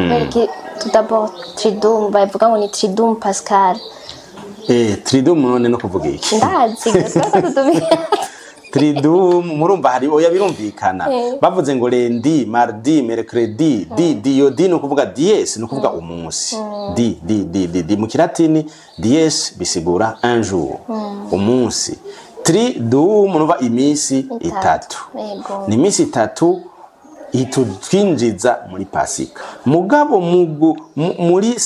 Kubera iki tout d'abord Triduum bavuga ngo ni Triduum Pascal? Triduum none no kuvuga iki? Ndazi gusa ko tutumenya. Triduum murumva hari oya birumvikana. Bavuze ngo lundi, mardi, mercredi, di di yo di no kuvuga dies, no kuvuga umunsi. Di di di di di mu kilatini dies bisigura un jour. Umunsi. Triduum nuva imisi itatu. Ni imisi itatu itutwinjiza muri Pasika. Mugabo muri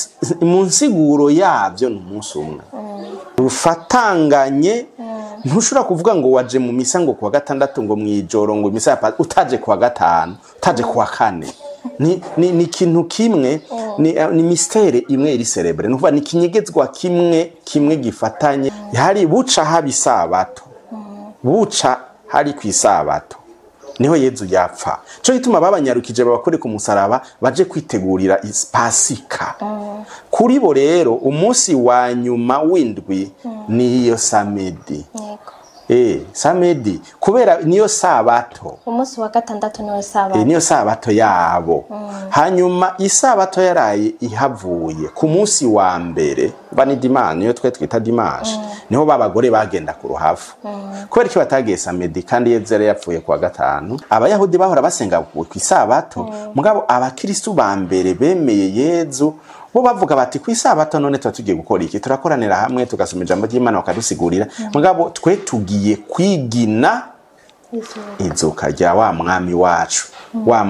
mu nsiguro yavyo ni umunsi umwe. Rufatanganye. Ntushobora kuvuga ngo waje mu misa ngo kuwa gatandatu ngo mwijoro ngo misa ya utaje kuwa gatanu, utaje kuwa kane. Ni kintu kimwe, ni mystère imwe iri célèbre. Nukuvuga ni kinyegezwa kimwe kimwe gifatanye. Hari buca haba isabato. Buca hari kwisabato. Niho Yezu yapfa. Cyo gituma babanyarukije babakore ku musaraba baje kwitegurira Pasika. Kuri bo rero umunsi wa nyuma w'indwi niyo samedi. Samedi kubera niyo sabato. Umunsi wa gatandatu niyo sabato. Niyo sabato yabo. Hanyuma isabato yaraye ihavuye ku munsi wa mbere bani dimanche niyo twe twita dimanche. Niho babagore bagenda ku ruhavu. Kubera iki batagiye samedi kandi Yezu yari yapfuye kuwa gatanu? Abayahudi bahora basenga ku isabato, mugabo abakristo ba mbere bemeye Yezu bo bavuga bati ku isabato none tuba tugiye gukora iki? Turakoranira hamwe tugasoma ijambo ry'Imana bakadusigurira, mugabo twe tugiye kwigina izuka rya wa mwami wacu. Wa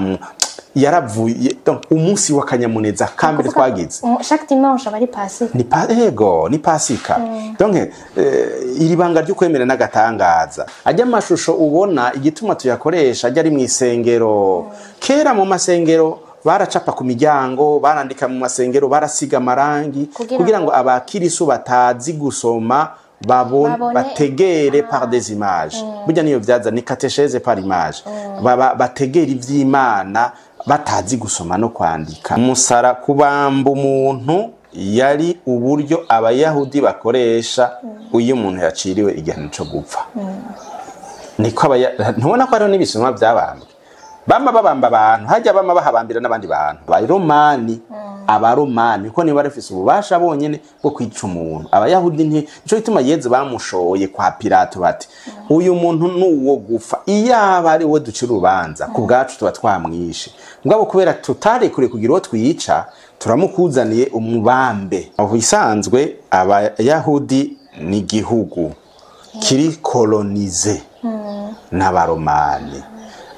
yaravuye donc umunsi w'akanyamuneza kambere twagize. Chaque dimanche abari Pasika. Ni ego ni Pasika. Donc iri banga ryo kwemera n'agatangaza. Ajya amashusho ubona igituma tuyakoresha ajya ari mu isengero. Kera mu masengero baracapa ku miryango, barandika mu masengero, barasiga amarangi kugira ngo abakirisu batazi gusoma babone bategere par des images. Burya niyo vyaza ni catéchèse par image. Baba bategera ivy'Imana batazi gusoma no kwandika. Umusara kubamba umuntu yari uburyo abayahudi bakoresha uyu muntu yaciriwe igihano cyo gupfa. Niko ntubona ko hariho n'ibisoma byabambwe. Bama babamba abantu, hajya bama bahabambira n'abandi bantu. Abaromani, abaromani ko niba bafise ububasha bonyene bwo kwica umuntu. Abayahudi nti nico gituma Yezu bamushoye kwa Pilato bati uyu muntu nuwo gufa, iyaba ari we ducira urubanza ku bwacu tuba twamwishe. Mugabo kubera tutarekure kugira uwo twica, turamukuzaniye umubambe. Aho isanzwe abayahudi ni igihugu kiri kolonize n'abaromani.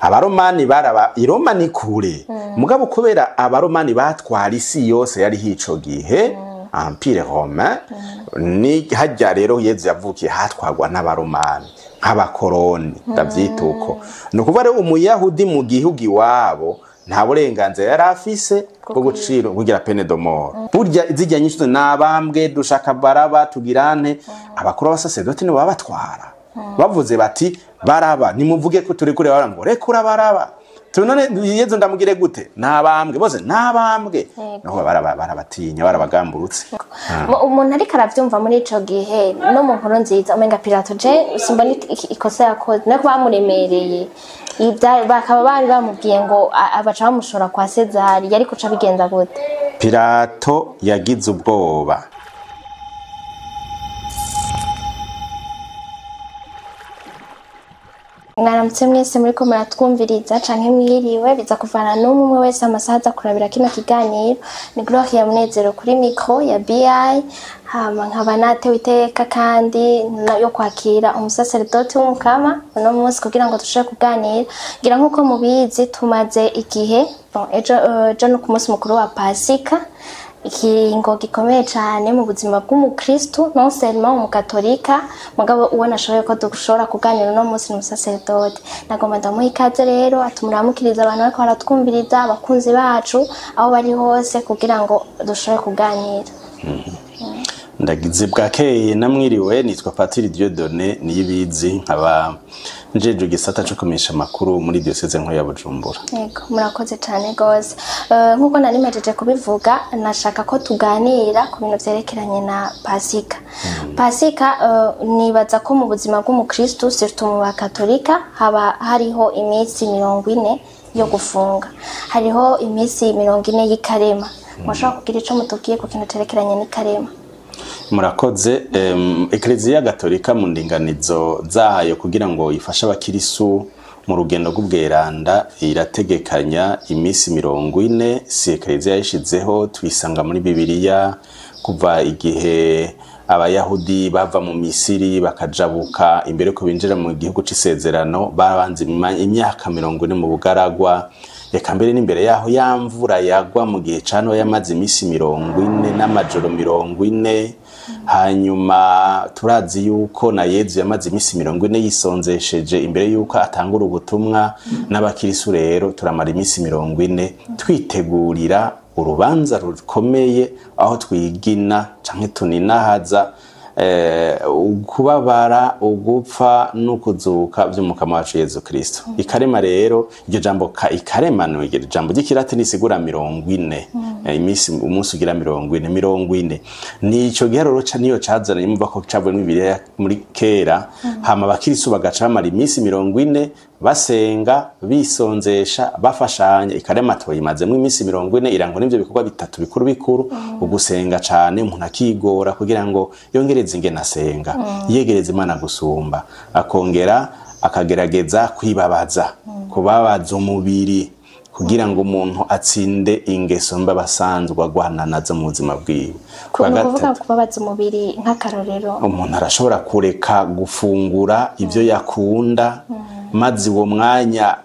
Abaromani baraba Iroma ni kure. Mugabo kubera abaromani batwara isi yose yari hico gihe, Empire Romain, ni hajya rero Yezu yavukiye hatwagwa n'abaromani nk'abakoroni ndavyituko. No kuva rero umuyahudi mu gihugu iwabo nta burenganzira yari afise bwo gucira kugira peine de mort. Burya zijya nyinshi nabambwe dushaka baraba tugirane abakuru b'abasacerdote nibo babatwara. Bavuze bati baraba nimuvuge ko turi kure bara ngo rekura baraba. Tunone Yezu ndamugire gute? Nabambwe bose nabambwe. Naho barabatinya barabagamburutse. Umuntu ariko aravyumva muri ico gihe no mu nkuru nziza umenga Pilato je simbona ikosa yakoze no bamuremereye. Bakaba bari bamubwiye ngo abaca bamushora kwa Sezari yari kuca bigenza gute? Pilato yagize ubwoba. Mwaramutse mwese muriko muratwumviriza canke mwiriwe biza kuvana n'umwe wese amasaha aza kurabira kino kiganiro. Ni Gloria Munezero kuri micro ya BI, hama nkaba natewe iteka kandi yo kwakira umusacerdote w'umukama uno munsi kugira ngo dushobore kuganira. Ngira nkuko mubizi tumaze igihe bon ejo no ku munsi mukuru wa Pasika, ikiringo gikomeye cyane mu buzima bw'umukristo non seulement umukatolika, mugabo ubona ashoboye ko dushobora kuganira no munsi n'umusacerdote. Nagomba ndamuha ikaze rero atumuramukiriza abantu bariko baratwumviriza, abakunzi bacu aho bari hose kugira ngo dushobore kuganira. Ndagize bwakeye namwiriwe, nitwa Patiri Dieudonné Niyibizi, nkaba njeje gisata cyo kumenyesha amakuru muri diocese nkuru ya Bujumbura. Yego, murakoze cyane gose. Nkuko nari mejeje kubivuga, nashaka ko tuganira ku bintu vyerekeranye na Pasika. Pasika nibaza ko mu buzima bw'umukristo surtout mu bakatolika haba hariho iminsi 40 yo gufunga, hariho iminsi 40 y'ikarema. Mushobora kugira ico mutubwiye ku kintu cerekeranye n'ikarema? Murakoze. Ekleziya Gatolika mu ndinganizo zayo kugira ngo ifashe abakirisu mu rugendo rw'ubweranda irategekanya iminsi 40. Si ekleziya yishizeho, tuyisanga muri Bibiliya kuva igihe abayahudi bava mu Misiri bakajabuka imbere ko binjira mu gihugu c'isezerano, babanze imyaka 40 mu bugaragwa. Reka mbere n'imbere yaho ya mvura yagwa mu gihe ca Nowa yamaze iminsi 40 n'amajoro 40. Hanyuma turazi yuko na Yezu yamaze iminsi 40 yisonzesheje imbere yuko atangura ubutumwa. N'abakirisu rero turamara iminsi 40 twitegurira urubanza rukomeye aho twigina canke tuninahaza ukubabara, ugupfa n'ukuzuka vy'umukama wacu Yezu Kristo. Ikarema rero, iryo jambo ikarema ni iryo jambo ry'ikilatini risigura 40, iminsi umunsi ugira 40, 40 nico giharuro niyo cazananye, mumva ko cavuye muri Bibiliya muri kera. Hama abakirisu bagaca bamara iminsi 40 basenga, bisonzesha, bafashanya. Ikarema tuyimazemwo iminsi 40, irangwa n'ivyo bikorwa bitatu bikuru bikuru: ugusenga cane, umuntu akigora kugira ngo yongereze ingene asenga, yegereze Imana gusumba, akongera akagerageza kwibabaza, kubabaza umubiri kugira ngo umuntu atsinde ingeso mbi abasanzwe agwana nazo mu buzima bwiwe. Ni ukuvuga kubabaza umubiri nk'akarorero? Umuntu arashobora kureka gufungura ibyo yakunda, maze uwo mwanya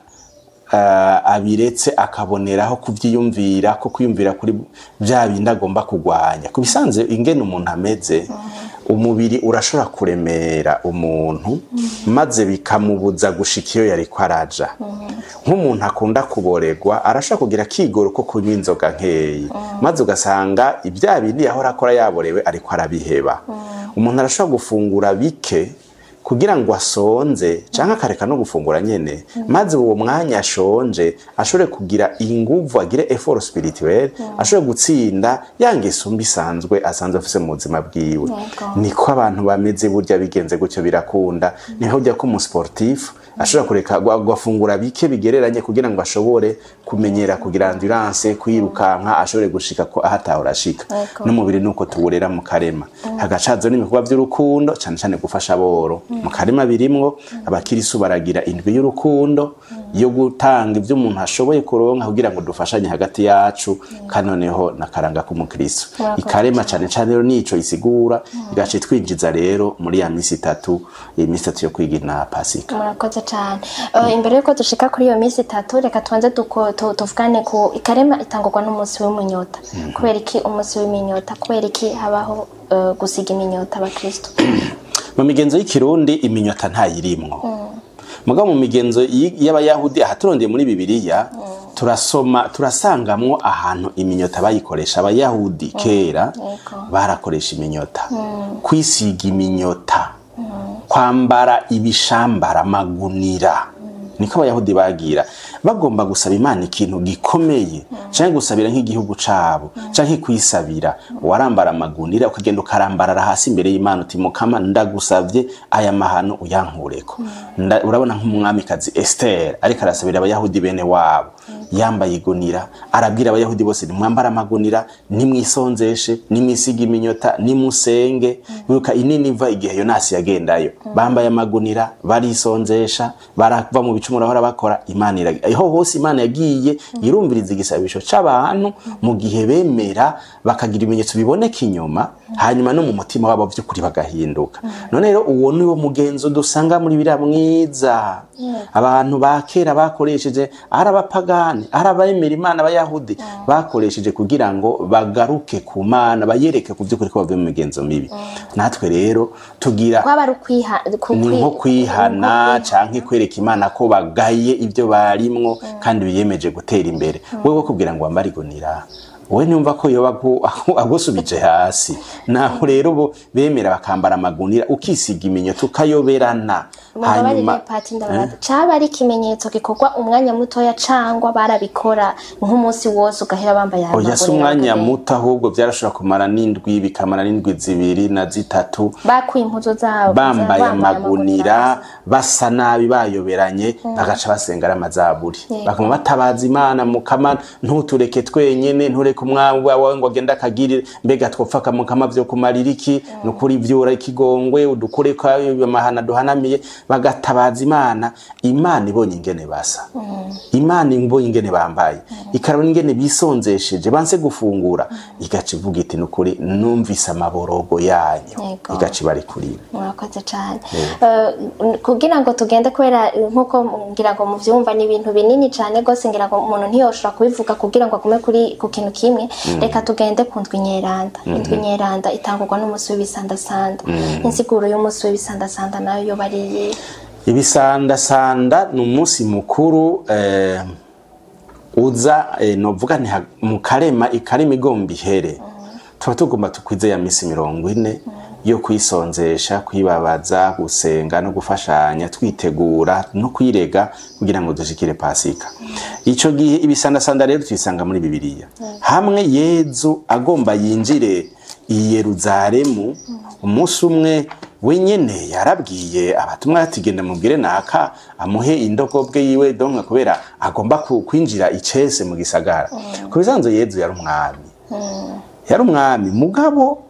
abiretse akaboneraho kuvyiyumvira, ko kwiyumvira kuri bya bindi agomba kugwanya. Ku bisanzwe ingene umuntu ameze, umubiri urashobora kuremera umuntu maze bikamubuza gushika iyo yariko araja. Nk'umuntu akunda kuboregwa arashobora kugira akigoro ko kunywa inzoga nkeyi, maze ugasanga ibya bindi yahora akora yaborewe ariko arabiheba. Umuntu arashobora gufungura bike kugira ngo asonze, canke akareka no gufungura nyene, maze uwo mwanya ashonje ashobore kugira inguvu, agire effort spirituel, ashobore gutsinda ya ngeso mbi isanzwe asanzwe afise mu buzima bwiwe. Niko abantu bameze burya, bigenze gutyo birakunda. Niho burya ko umu sportif ashobora kureka gufungura bike bigereranye kugira ngo ashobore kumenyera kugira endurance, kwirukanka, ashobore gushika ko ahatahora ashika. N'umubiri nuko tuwurera mu karema. Hagacazo n'ibikorwa vy'urukundo, cane cane gufasha aboro. Mu karema birimwo, abakirisu baragira indwi y'urukundo yo gutanga ivyo umuntu ashoboye kuronka kugira ngo dufashanye hagati yacu, kandi noneho nakaranga k'umukristo. Ikarema cane cane rero nico isigura, igaca itwinjiza rero muri ya misi itatu, iyi misi itatu yo kwigina Pasika. Murakoze cane. Imbere yuko dushika kuri iyo misi itatu, reka tubanze tuvugane ku ikarema itangurwa n'umunsi w'umunyota. Kubera iki umunsi w'iminyota? Kubera iki habaho gusiga iminyota abakristo? Mu migenzo y'ikirundi iminyota ntayirimwo. Mugabo mu migenzo y'abayahudi, aha turondeye muri Bibiliya, turasoma turasangamwo ahantu iminyota bayikoresha. Abayahudi kera barakoresha iminyota, kwisiga iminyota, kwambara ibishambara, amagunira. Niko abayahudi bagira bagomba gusaba Imana ikintu gikomeye, canke gusabira nk'igihugu cabo, canke kwisabira. Warambara amagunira ukagenda ukarambarara hasi imbere y'Imana uti mukama ndagusavye aya mahano uyankureko. Urabona nk'umwamikazi Esther ariko arasabira abayahudi bene wabo, yambaye igunira, arabwira abayahudi bose nimwambara amagunira, nimwisonzeshe, nimwisige iminyota, nimusenge. Biruka ininiva igihe Yonasi yagendayo, bambaye amagunira, barisonzesha, barava mu bicumuro bahora bakora. Imana aho hose Imana yagiye irumviriza igisabisho c'abantu mu gihe bemera bakagira ibimenyetso biboneka inyuma, hanyuma no mu mutima wabo vy'ukuri bagahinduka. None rero uwo ni wo mugenzo dusanga muri biriya mwiza abantu ba kera bakoresheje, ari abapagani, ari abemera Imana, abayahudi bakoresheje kugira ngo bagaruke ku Mana, bayereke ku vy'ukuri ko bavuye mu migenzo mibi. Natwe rero tugira kwaba ari ukwiha, ni nko kwihana canke kwereka Imana ko bagaye ibyo barimwo kandi biyemeje gutera imbere. Wewe kugira ngo wambare igunira We nyumva ko yoba agusubije hasi. Naho rero bo bemera bakambara amagunira, ukisiga iminyo tukayoberana. Hanyuma caba ari ikimenyetso gikorwa umwanya mutoya cangwa barabikora nk'umunsi wose ugahera bambaye amagunira? Oya, si umwanya muto, ahubwo byarashobora kumara n'indwi, bikamara n'indwi zibiri na zitatu, bakuye impuzu zabo bambaye amagunira, basa nabi, bayoberanye, bagaca basenga amazaburi, bakuma batabaza Imana: "Mukama, ntutureke twenyene, ntureke umwami wawe ngo agende akagirire, mbega twopfa Mukama vyo kumarira iki? Nukuri vyura ikigongwe, udukure ko amahana duhanamiye." Bagatabaza Imana. Imana ibonye ingene basa, Imana ibonye ingene bambaye, ikarabona ingene bisonzesheje, banse gufungura, igaca ivuga iti: "Nukuri numvise amaborogo yanyu." Igaca ibarikurira. Murakoze cyane. Kugira ngo tugende, kubera nkuko ngira ngo muvyumva, ni ibintu binini cyane rwose, ngira ngo umuntu ntiyoshobora kubivuga kugira ngo agume kuri ku kintu kimwe. Reka tugende ku ndwi nyeranda. Indwi nyeranda itangurwa n'umunsi w'ibisandasanda. Insiguro y'umunsi w'ibisandasanda nayo yoba ari iyihe? Ibisandasanda ni umunsi mukuru uza novuga nti mu karema, ikarema igomba ihere, tuba tugomba tukwize ya misi 40 yo kwisonzesha, kwibabaza, gusenga no gufashanya, twitegura no kwirega kugira ngo dushikire Pasika. Ico gihe ibisandasanda rero tuyisanga muri Bibiliya, hamwe Yezu agomba yinjire i Yeruzalemu. Umunsi umwe wenyene yarabwiye abatumwa ati: "Genda mubwire naka amuhe indogobwe yiwe," donc kubera agomba kwinjira icese mu gisagara. Ku bisanzwe Yezu yari umwami, yari umwami, mugabo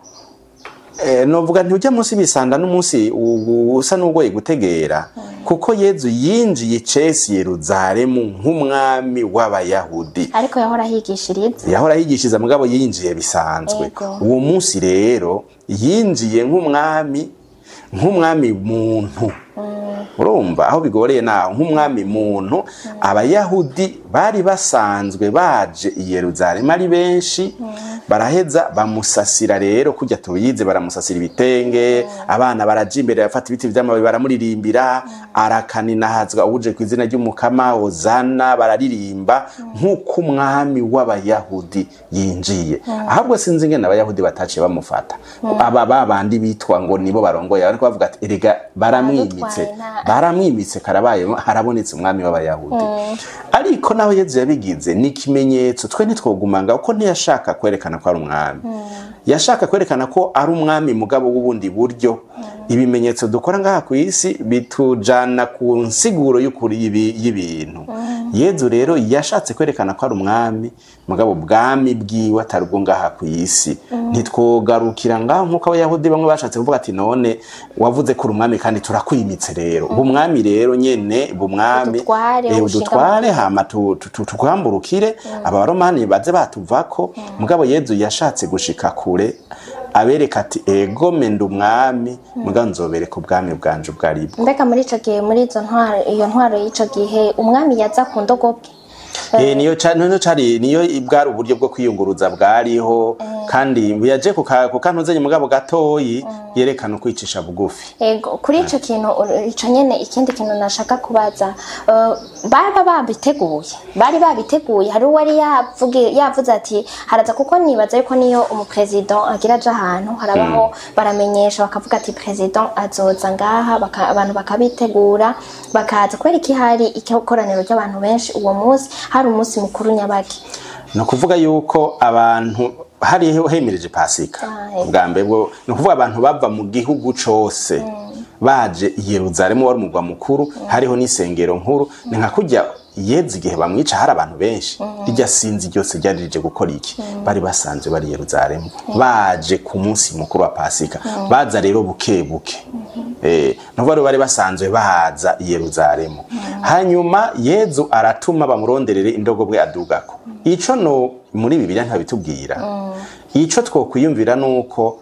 novuga nti ujya munsi bisanda n'umunsi usa n'ugoye gutegera, kuko Yezu yinjiye icese Yeruzalemu nk'umwami w'Abayahudi. Ariko yahora ahigishiriza. Yahora yigishiriza, mugabo yinjiye bisanzwe. Uwo munsi rero yinjiye nk'umwami, nk'umwami muntu. Urumva aho bigoreye naho, nk'umwami muntu. Abayahudi bari basanzwe baje i Yeruzalemu ari benshi, baraheza bamusasira rero kujya tubize, baramusasira ibitenge, abana baraja imbere bafata ibiti vy'amababi, baramuririmbira: "Arakaninahazwa uje ku izina ry'Umukama, hozana!" Bararirimba nk'uko umwami w'Abayahudi yinjiye. Ahubwo sinzi ingene Abayahudi bataciye bamufata, aba babandi bitwa ngo nibo barongoye, ariko bavuga ati: "Erega baramwimitse." Baradutwaye. Baramwimitse, karabaye, harabonetse umwami w'Abayahudi. Ariko naho Yezu yabigize ni ikimenyetso, twe ntitwogumanga, kuko ntiyashaka kwerekana ko ari umwami, yashaka kwerekana ko ari umwami mugabo w'ubundi buryo. Ibimenyetso dukora ngaha ku isi bitujana ku nsiguro y'ukuri y'ibintu. Yezu rero yashatse kwerekana ko ari umwami, mugabo ubwami bwiwe atari ubwo ngaha ku isi. Ntitwogarukira ngaho nk'uko Abayahudi bamwe bashatse kuvuga ati: "None wavuze ko uri umwami kandi turakwimitse, rero ubu mwami rero nyene, bumwami Udutware, ushinga udutware, hama tukwamburukire, aba Baromani baze batuvako." Mugabo Yezu yashatse gushika kure, abereka ati: "Egome, ndi umwami, mugabo nzobereka ubwami bwanje ubwo aribwo." Mbega muri ico gihe, muri izo ntwaro, iyo ntwaro y'ico gihe, umwami yaza ku ndogobwe? Niyo cari, niyo bwari uburyo bwo kwiyunguruza bwariho, kandi yaje ku kantuzanye mugabo gatoyi, yerekana ukwicisha bugufi. Ego, kuri ico kintu ico nyene, ikindi kintu nashaka kubaza, baba babiteguye, bari babiteguye, hari uwari yavuze ati haraza? Kuko nibaza yuko niyo umupresident agira aja ahantu, harabaho baramenyesha, bakavuga ati president azoza ngaha, abantu bakabitegura bakaza. Kubera iki hari ikoraniro ry'abantu benshi uwo munsi? Hari umunsi mukuru nyabaki? Ni ukuvuga yuko abantu hari hemereje Pasika. Ah, bwa mbere bwo ni ukuvuga abantu bava mu gihugu cose baje i Yeruzalemu, wari umugwa mukuru, hariho n'isengero nkuru. Ni nka kurya Yezu igihe bamwica hari abantu benshi, rirya sinzi ryose ryari rije gukora iki? Bari basanzwe bari i Yeruzalemu, baje ku munsi mukuru wa Pasika. Baza rero buke buke. Nukuvuga rero bari basanzwe baza i Yeruzalemu. Hanyuma Yezu aratuma bamuronderere indogobwe adugako. Ico no muri Bibiliya ntabitubwira. Ico twokwiyumvira nuko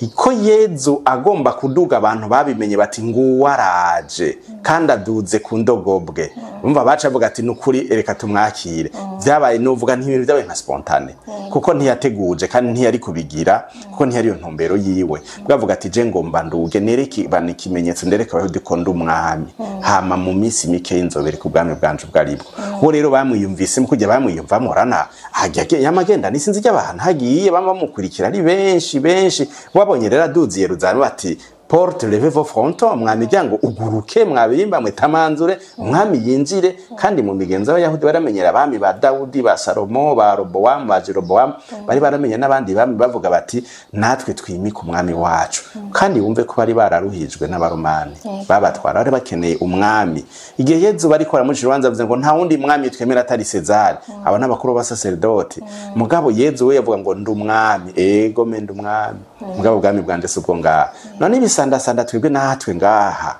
iko Yezu agomba kuduga, abantu babimenye bati: "Nguwo araje kandi aduze ku ndogobwe." Umva baca bavuga ati nukuri reka tumwakire. Vyabaye nuvuga ntibintu vyabaye nka spontane, kuko ntiyateguje kandi ntiyari kubigira, kuko ntiyari yo ntumbero yiwe. Bwavuga ati je ngomba nduge nereke bana ikimenyetso, ndereke Abayahudi ko ndi umwami, hama mu minsi mike y'inzobere ku bwami bwanje ubwo aribwo. Bo rero bamwiyumvise mu kujya bamwiyumvamo, rana hajya yamagenda nisinzi ry'abantu hagiye bama bamukurikira ari benshi benshi. Wabonye rero aduze Yeruzalemu bati porte levez vos frontons, mwa miryango uguruke, mwabimba mwe tamanzure, umwami yinjire. Kandi mu migenzo y'Abayahudi baramenyera abami ba Dawudi, ba Salomo, ba Robowamu, ba Jerobowamu, bari baramenye n'abandi bami, bavuga bati natwe twimika umwami wacu. Kandi wumve ko bari bararuhijwe n'Abaromani babatwara, bari bakeneye umwami. Igihe Yezu bariko baramucira urubanza bavuze ngo nta wundi mwami twemera atari Sezari, aba n'abakuru b'abasaseredoti. Mugabo Yezu we yavuga ngo ndi umwami, ego me ndi umwami, mugabo ubwami bwanje si ubwo ngaha. None ibisandasanda twebwe natwe ngaha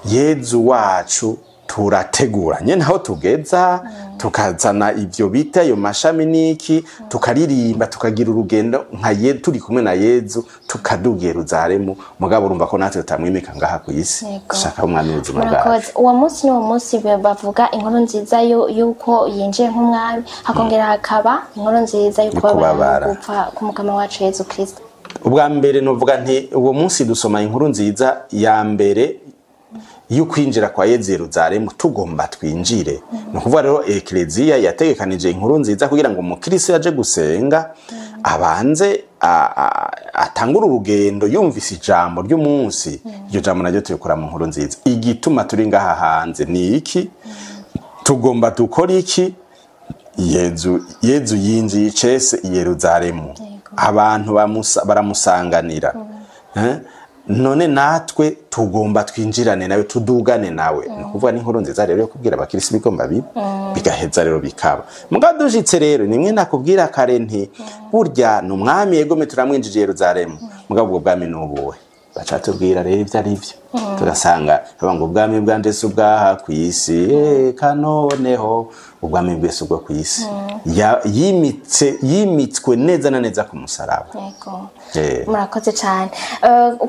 Yezu wacu turategura nyene aho tugeza, tukazana ivyo bita ayo mashami niki, tukaririmba, tukagira urugendo nka ye turi kumwe na Yezu, tukaduga Yeruzalemu. Mugabo urumva ko natwe tutamwimika ngaha ku isi, dushaka umwami w'ubuzima bwacu. Murakoze. Uwo munsi ni uwo munsi bavuga inkuru nziza yuko yinjiye nk'umwami, hakongera hakaba inkuru nziza yuko Kubabara. gupfa k'umukama wacu Yezu Kristo. Ubwa mbere novuga nti uwo munsi dusoma inkuru nziza ya mbere y'ukwinjira kwa Yezu Yeruzalemu, tugomba twinjire. Ni ukuvuga rero Ekleziya yategekanije inkuru nziza kugira ngo umukristo yaje gusenga abanze atangure urugendo yumvise ijambo ry'umunsi. Iryo jambo naryo turikura mu nkuru nziza. Igituma turi ngaha hanze ni iki? Tugomba dukora iki? Yezu yinjiye icese i Yeruzalemu, abantu baramusanganira. None natwe tugomba twinjirane nawe, tudugane nawe. Ni ukuvuga n'inkuru nziza rero yo kubwira abakirisi bigomba bibe, bigaheza rero bikaba. Mugabo dushitse rero nimwe nakubwira kare nti burya ni umwami, yegome turamwinjije Yeruzalemu, mugabo ubwo bwami ni ubuhe? Baca tubwira rero ivyo ari vyo, tugasanga bavuga ngo ubwami bwanje si ubwaha kw'isi, eka noneho ubwami bwese ubwo kw'isi yimitswe neza na neza ku musaraba. Yego. Murakoze cyane.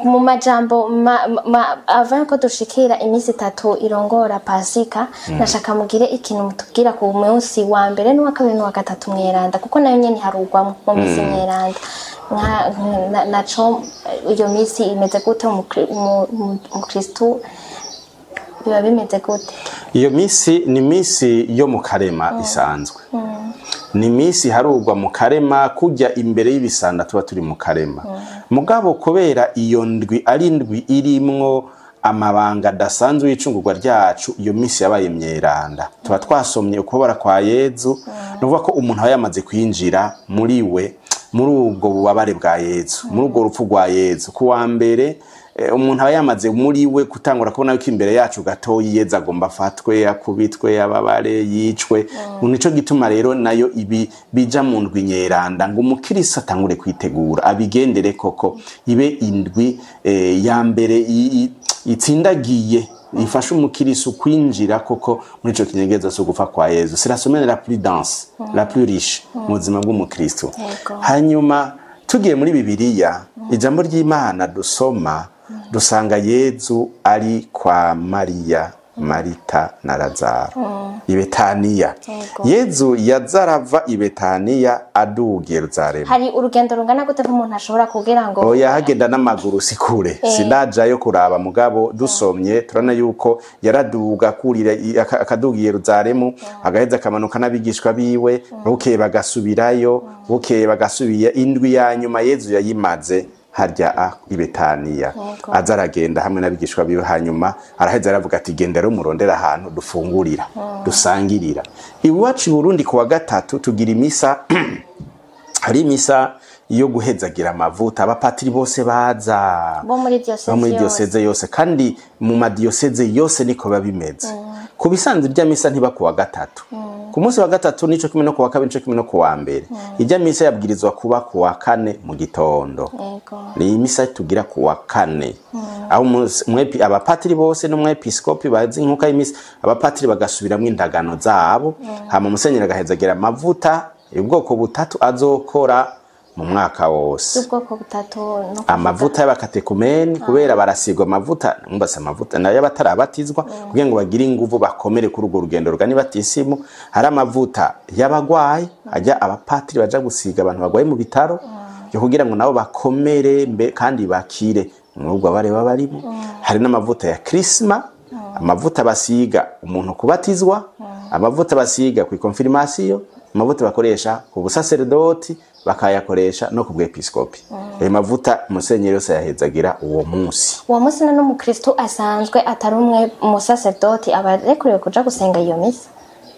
Mu majambo avant ko dushikira iminsi itatu irongora Pasika, nashaka mugire ikintu mutubwira ku munsi wa mbere n'uwa kabiri n'uwa gatatu mweranda, kuko nayo nyene harugwamo mu minsi mweranda. Naco iyo minsi imeze gute umukristu, biba bimeze gute? Iyo minsi ni minsi yo mu karema isanzwe, ni minsi harugwa mu karema kujya imbere y'ibisanda tuba turi mu karema. Mugabo kubera iyo ndwi ari ndwi irimwo amabanga adasanzwe y'icungurwa ryacu, iyo minsi yabaye myeranda. Tuba twasomye ukubabara kwa Yezu, ni ukuvuga ko umuntu aba yamaze kwinjira muri we muri ubwo bubabare bwa Yezu, muri ubwo rupfu rwa Yezu. Ku wa mbere umuntu aba yamaze muri we gutangura kubona ko imbere yacu gatoyi Yezu agomba afatwe, akubitwe, ababare, yicwe. Nico gituma rero nayo ibi bija mu ndwi nyeranda ngo umukristo atangure kwitegura abigendere koko, ibe indwi ya mbere itsindagiye ifasha umukristo kwinjira koko muri ico kinyegezo cyo gupfa kwa Yezu. C'est la semaine la plus dense, la plus riche mu buzima bw'umukristo. Hanyuma tugiye muri Bibiliya, ijambo ry'Imana dusoma, dusanga Yezu ari kwa Mariya, Marita na Lazaro i Betaniya. Yezu yazarava i Betaniya aduga i Yeruzalemu. Hari urugendo rungana gute nk'umuntu ashobora kugira ngo Oya, hagenda n'amaguru, si kure. Sinajayo kuraba, mugabo dusomye turabona yuko yaraduga kurira akaduga i Yeruzalemu, agaheza akamanuka n'abigishwa biwe, bukeye bagasubirayo, bukeye bagasubira. Indwi ya nyuma Yezu yayimaze harya i Betaniya, aza aragenda hamwe n'abigishwa biwe. Hanyuma araheza aravuga ati genda rero murondera ahantu dufungurira, dusangirira. Iwacu i Burundi ku wa gatatu tugira imisa, hari imisa yo guhezagira amavuta, abapatiri bose baza bo muri diyoseze bo muri yose. Diyoseze yose, kandi mu madiyoseze yose niko biba bimeze. Ku bisanzwe irya misa ntiba ku wa gatatu, ku munsi wa gatatu nico kimwe no ku wa kabiri, nico kimwe no ku wa mbere. Irya misa yabwirizwa kuba ku wa kane mu gitondo. Ni imisa tugira ku wa kane, aho abapatiri bose n'umwepiskopi bazi inkuka y'imisa, abapatiri bagasubiramwo indagano zabo, hama musenyeri agahezagira amavuta ubwoko butatu azokora. mu mwaka wose. Ubwoko butatu no amavuta y'abakatekumeni, kubera barasigwa amavuta, mwumvase amavuta nayo batarabatizwa kugira ngo bagire inguvu, bakomere kuri urwo rugendo rugana batisimu. Hari amavuta y'abagwayi, ajya abapatiri baja gusiga abantu bagwaye mu bitaro, yo kugira ngo nabo bakomere kandi bakire mwubwo bareba barimo. Hari n'amavuta ya krisma, amavuta basiga umuntu kubatizwa, amavuta basiga ku konfirmasiyo, amavuta bakoresha ku busaserdoti, bakayakoresha no ku bwepiskopi. Ayo mavuta musenyeri yose yahezagira uwo munsi. Uwo munsi no n'umukristo asanzwe atari umwe musaserdoti aba arekuriwe kuja gusenga iyo misa.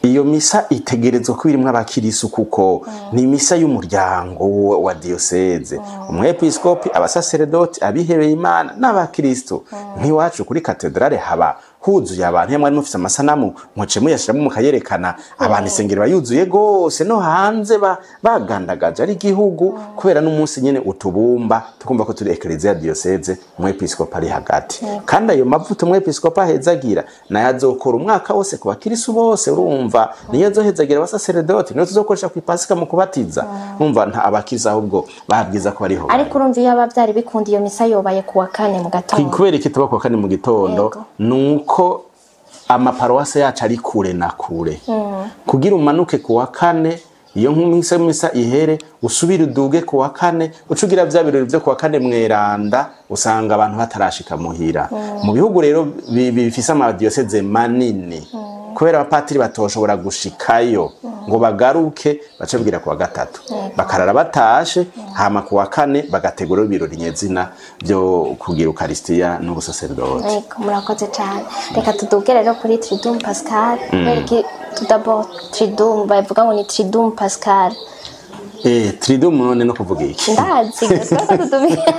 Iyo misa itegerezwa kuba irimwo abakirisu, kuko ni misa y'umuryango wa diyoseze, umwepiskopi, abasaserdoti, abihebeye Imana n'abakristo. Nk'iwacu kuri katedrale haba huzuye abantu, iyo mwari mufise amasanamu muce muyashiramo mukayerekana abantu, isengero bayuzuye gose, no hanze bagandagaje ari igihugu, kubera n'umunsi nyene utubumba tukumva ko turi eklezia diyoseze, umwepiskopi ari hagati. Kandi ayo mavuta umwepiskopi ahezagira nayo azokora umwaka wose ku bakirisu bose. Urumva niyo azohezagira abasaserdoti, niyo tuzokoresha ku ipasika mu kubatiza. Urumva nta abakirisu ahubwo babwiza ko bariho. Ariko urumva iyo abavyari bikunda iyo misa yobaye kuwa kane mu gatondo. Kubera iki tuba kuwa kane mu gitondo? Nuko amaparuwase yacu ari kure na kure. Kugira umanuke kuwa kane, iyo nk'umisa misa ihere usubire uduge kuwa kane, ucugira vya birori vyo kuwa kane mweranda, usanga abantu batarashika muhira. Mu bihugu rero bifise amadiyoseze manini, kubera abapatiri batoshobora gushikayo ngo bagaruke, bace babwira kuwa gatatu, bakarara batashe, hama kuwa kane bagategura ibirori nyezina byo kugira ukaristiya n'ubusaserdoti. Yego, murakoze cyane. Reka tuduge rero kuri Triduum Pascal. Kubera iki tout d'abord Triduum bavuga ngo ni Triduum Pascal? Triduum none no kuvuga iki? Ndazi gusa ko tutubiye.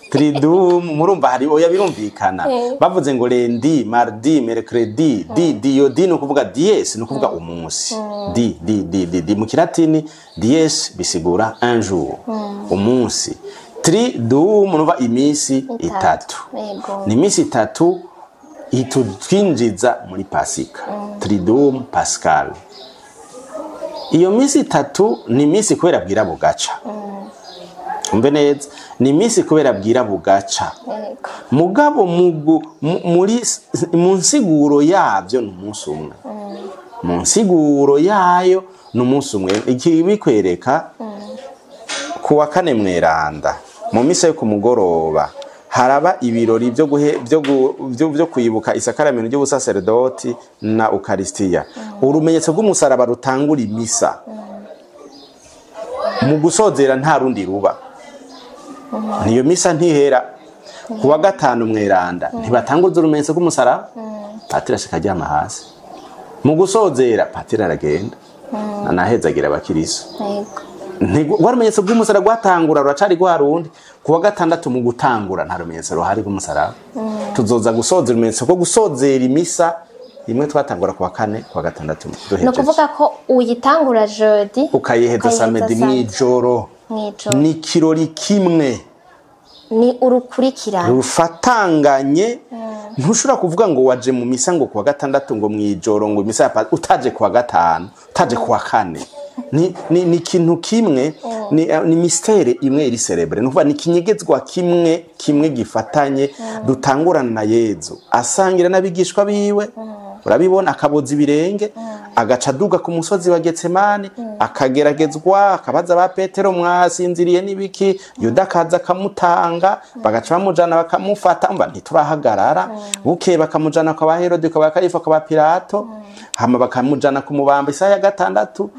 Triduum murumva hari oya birumvikana. Bavuze ngo lundi, mardi, mercredi, di dio di, no kuvuga dies, no kuvuga umunsi. Di di di di di mu kilatini dies bisigura un jour, umunsi. Triduum nuva imisi itatu. Ni imisi itatu itutwinjiza muri Pasika. Triduum Pascal. Iyo misi itatu ni imisi kubera bwira bugaca. Umve neza, ni imisi kubera bwira bugaca. Mugabo muri mu nsiguro yabyo ni umunsi umwe. Mu nsiguro yayo ni umunsi umwe. Iki bikwereka kuwa kane mweranda mu misa yo kumugoroba haraba ibirori byo kwibuka isakaramento ry'ubusaserdoti na ukaristiya. Urumenyetso rw'umusaraba rutangura imisa. Mu gusozera nta rundi ruba. Niyo misa ntihera. Kuwa gatanu mweranda ntibatanguza urumenyetso rw'umusaraba, patiri ashika aryama hasi. Mu gusozera patiri aragenda anahezagira abakirisu. Rwa rumenyetso rw'umusaraba rwatangura ruracari rwa rundi. Kuwa gatandatu mu gutangura nta rumenyetso ruhari rw'umusaraba. Tuzoza gusozera urumenyetso rwo gusozera imisa imwe twatangura kuwa kane, kuwa gatandatu duhejeje. Ni ukuvuga ko uyitangura jeudi ukayiheza samedi mw'ijoro. Ni kirori kimwe, ni urukurikirane rufatanganye. Ntushobora kuvuga ngo waje mu misa ngo kuwa gatandatu ngo mw'ijoro ngo imisa ya utaje kuwa gatanu, utaje kuwa kane. Ni ikintu kimwe, ni mistere imwe iri celebre. Nukuvuga ni kinyegezwa kimwe kimwe gifatanye. Dutangurana na Yezu asangira n'abigishwa biwe, urabibona, akaboza ibirenge, agaca aduga ku musozi wa Getsemani, akageragezwa, akabaza ba Petero mwasinziriye n'ibiki, Yuda akaza akamutanga, bagaca bamujana bakamufata, umva ntiturahagarara, buke bakamujana kwa Herode, kwa Kayifa, kwa Pilato, hama bakamujana kumubamba isaha ya gatandatu,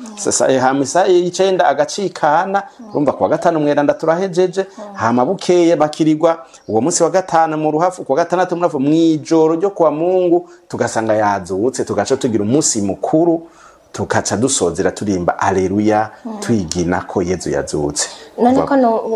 hama isaha y'icenda agacikana. Urumva kuwa gatanu mweranda turahejeje, hama bukeye bakirirwa uwo munsi wa gatanu mu ruhafu, kuwa gatandatu mu ruhafu, mw'ijoro ryo kwa Mungu tugasanga yazutse, tugaca tugira umunsi mukuru, tukaca dusozera turimba aleluya, twigina ko Yezu yazutse. None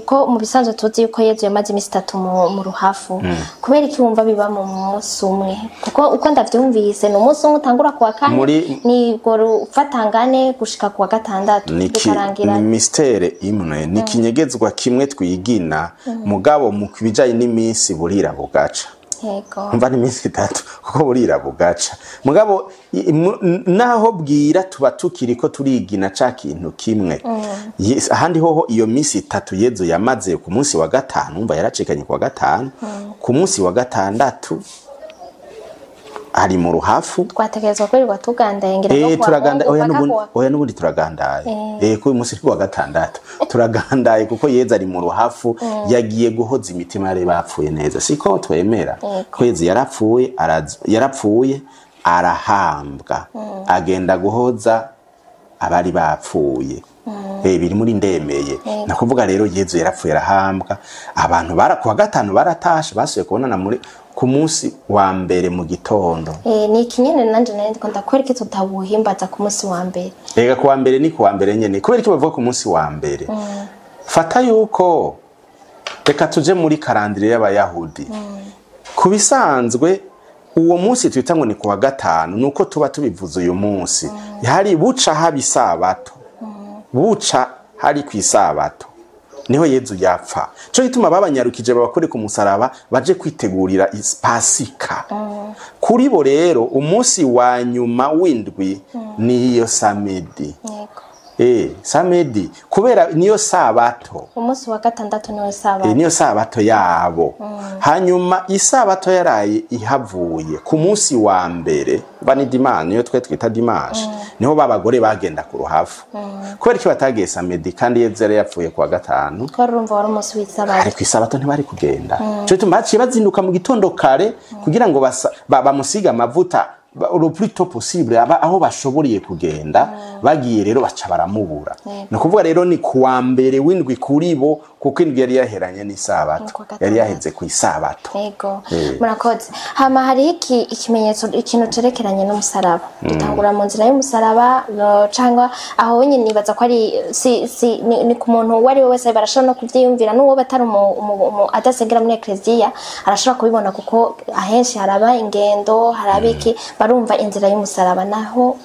ko mu bisanzwe tuzi yuko Yezu yamaze imisi itatu mu ruhafu, kubera iki wumva biba mu munsi umwe? Kuko uko ndavyumvise ni umunsi umwe utangura kuwa kane, ni rufatangane gushika kuwa gatandatu bikarangira. Ni mistere imwe, ni kinyegezwa kimwe twigina, mugabo mu bijanye n'iminsi burira bugaca. Yego. Umva, ni iminsi 3 kuko burira bugaca. Mugabo naho bwira tuba tukiriko turigina ca kintu kimwe. Ahandi hoho iyo minsi 3 Yezu yamaze, ku munsi wa gatanu, umva, yaracikanye ku wa gatanu, ku munsi wa gatandatu ari mu ruhafu. Twategerezwa kwirirwa tugandaye ngira no kuwa Turaganda Mungu oya mpaka n'ubundi kuwa oya, n'ubundi turagandaye. Ku munsi wa gatandatu turagandaye kuko Yezu ari mu ruhafu, yagiye guhoza imitima yari bapfuye neza, siko twemera? Yego. Ko Yezu yarapfuye, yarapfuye, arahambwa, agenda guhoza abari bapfuye. Biri muri ndemeye. Nakuvuga rero, Yezu yarapfuye, arahambwa, abantu bara kuwa gatanu baratashe, basuye kubonana muri ku munsi wa mbere mu gitondo. Ni iki nyene nanje nari ndiko ndakwereka, tutawuhimbaza ku munsi wa mbere? Ega kuwa mbere ni kuwa mbere nyene. Kubera iki bavuga ku munsi wa mbere? Fata yuko, reka tuje muri calendrier y'Abayahudi. Ku bisanzwe uwo munsi twita ngo ni kuwa gatanu, nuko tuba tubivuze uyu munsi. Hari buca haba isabato. Buca hari ku isabato. Niho Yezu yapfa. Cyo gituma babanyarukije babakore ku musaraba baje kwitegurira Pasika. Kuri bo rero umunsi wa nyuma w'indwi niyo samedi. Yego. Samedi kubera niyo sabato. Umunsi wa gatandatu niwo sabato. Niyo sabato yabo. Hanyuma isabato yaraye ihavuye ku munsi wa mbere, bani dimanche, niyo twe twita dimanche, niho babagore bagenda ku ruhafu. Kubera iki batagiye samedi kandi Yezu yari yapfuye kuwa gatanu? Ko urumva wari umunsi w'isabato. Hari ku isabato ntibari kugenda. Cyo gituma baciye bazinduka mu gitondo kare kugira ngo bamusige amavuta le plus tôt possible, aba aho bashoboriye kugenda. Bagiye rero baca baramubura. Ni ukuvuga rero ni kuwa mbere w'indwi kuri bo, kuko indwi yari yaheranye n'isabato. Kuwa gatandatu. Yari yaheze ku isabato. Yego, murakoze. Hama hariho iki ikimenyetso, ikintu cerekeranye n'umusaraba. Dutangura mu nzira y'umusaraba no, cangwa aho nyine nibaza ko ari si ni ku muntu uwo ari we wese barashobora no kuvyiyumvira, n'uwo batari adasengera muri ekleziya arashobora kubibona, kuko ahenshi haraba ingendo, haraba iki, barumva inzira y'umusaraba. Naho